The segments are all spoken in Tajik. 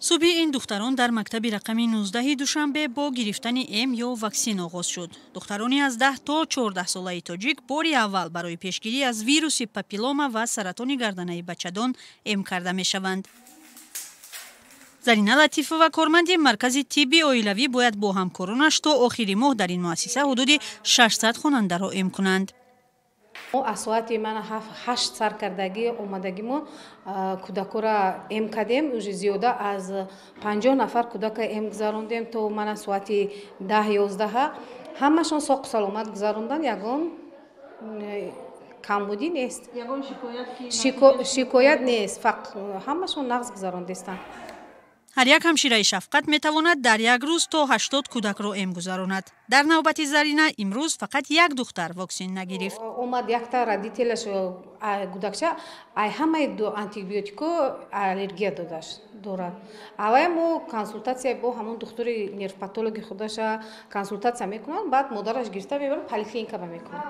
Субҳи ин духтарон дар мактаби рақами 19 Душанбе бо гирифтани эм ё ваксин оғоз шуд. Духтарони аз 10 то 14 солаи тоҷик бори аввал барои пешгирӣ аз вируси папиллома ва саратони гарданаи бачадон эм карда мешаванд. Зарина Латифова, корманди маркази тибби оилавӣ, бояд бо ҳамкоронаш то охири моҳ дар ин муассиса ҳудуди 600 хонандаро эм кунанд. Мо аз соати мана 8 сар кардагӣ омадагӣ, мо кӯдакоро эм кардем. Уже зиёда аз 50 нафар кӯдака эм гузарондем то мана соати 10-11-ҳа. Ҳамашон соқу саломат гузаронданд, ягон камбудӣ нест, шикоят нест, ҳамашон нағз гузарондестанд. Ҳар як ҳамшираи шафқат метавонад дар як рӯз то 80 кӯдакро эм гузаронад. Дар навбати Зарина имрӯз фақат як духтар воксин нагирифт. Омад якта родитель аш, кӯдакча ай ҳамаи антибиотико аллергия додаш дорад. Аввай мо консултатсия бо ҳамон духтури нервпатологи худаша консултатсия мекунанд, баъд модараш гирифта мебарад, поликлиника ба мекунад.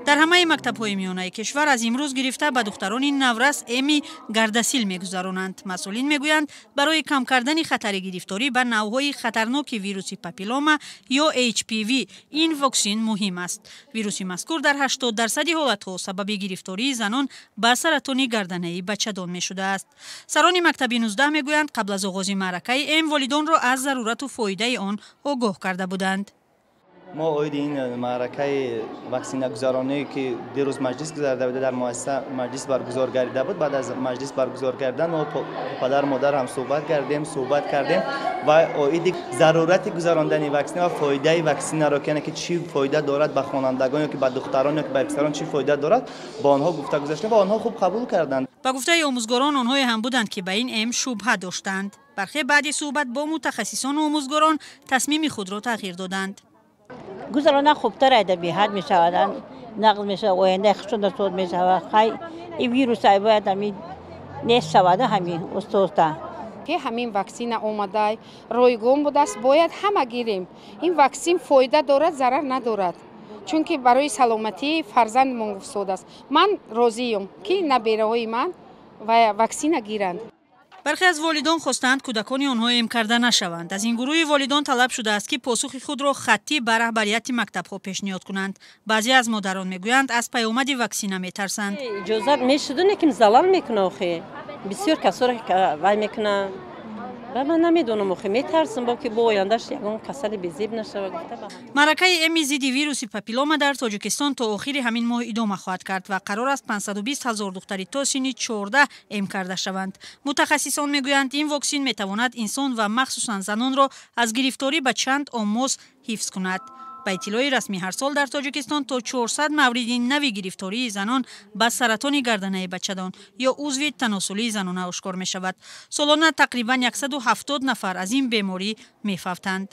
Дар ҳамаи мактабҳои миёнаи кишвар аз имрӯз гирифта ба духтарони наврас эми Гардасил мегузаронанд. Масъулин мегӯянд, барои кам кардани хатари гирифторӣ ба навъҳои хатарноки вируси папиллома ё HPV ин воксин муҳим аст. Вируси мазкур дар 80% ҳолатҳо сабаби гирифтории занон ба саратони гарданаи бачадон мешудааст. Сарони мактаби 19 мегӯянд, қабл аз оғози маъракаи эм волидонро аз зарурату фоидаи он огоҳ карда буданд. Мо оиди ин маъракаи ваксинагузаронӣ, ки дирӯз маҷлис гузарида буда, дар муассиса маҷлис баргузор гардида буд, баъд аз маҷлис баргузор кардан мо падару модар ҳам суҳбат кардем ва оиди зарурати гузарондани ваксина ва фоидаи ваксинаро, ки яъне ки чӣ фоида дорад ба хонандагон ё ки ба духтарон, ё ки ба писарон чӣ фоида дорад, бо онҳо гуфта гузаштем ва онҳо хуб қабул карданд. Ба гуфтаи омӯзгорон, онҳое ҳам буданд, ки ба ин эм шубҳа доштанд. Бархе баъди суҳбат бо мутахассисону омӯзгорон тасмими худро тағйир доданд. Гузарона хубтар айда, беҳад мешавад, нағз мешавад, ояндаи хушонда соз мешавад. Хай, и вирус ай бояд ҳамин нест шавада, ҳамин устоста. Ки ҳамин ваксина омадай, ройгон будааст, бояд ҳама гирем. Ин ваксин фоида дорад, зарар надорад, чунки барои саломатии фарзандмон гуфтодааст. Ман розиюм, ки набераҳои ман ваксина гиранд. Бархе аз волидон хостаанд, кӯдакони онҳо эм карда нашаванд. Аз ин гурӯҳи волидон талаб шудааст, ки посухи худро хаттӣ ба раҳбарияти мактабҳо пешниҳод кунанд. Баъзе аз модарон мегӯянд, аз паёмади ваксина метарсанд. Иҷозат мешуду, лекин залал мекуна охе, бисёр касоро вай мекуна ва ман намедонам охе, метарсам бо ки бо ояндаш ягон касали безеб нашава гуфта. Маъракаи эми зидди вируси папиллома дар Тоҷикистон то охири ҳамин моҳ идома хоҳад кард ва қарор аст 520 ҳазор духтари то синни 14 эм карда шаванд. Мутахассисон мегӯянд, ин воксин метавонад инсон ва махсусан занонро аз гирифторӣ ба чанд омоз ҳифз кунад. Ба иттилои расмӣ, ҳар сол дар Тоҷикистон то 400 мавриди нави гирифтории занон ба саратони гарданаи бачадон ё узви таносулии занона ошкор мешавад. Солона тақрибан 170 нафар аз ин беморӣ мефавтанд.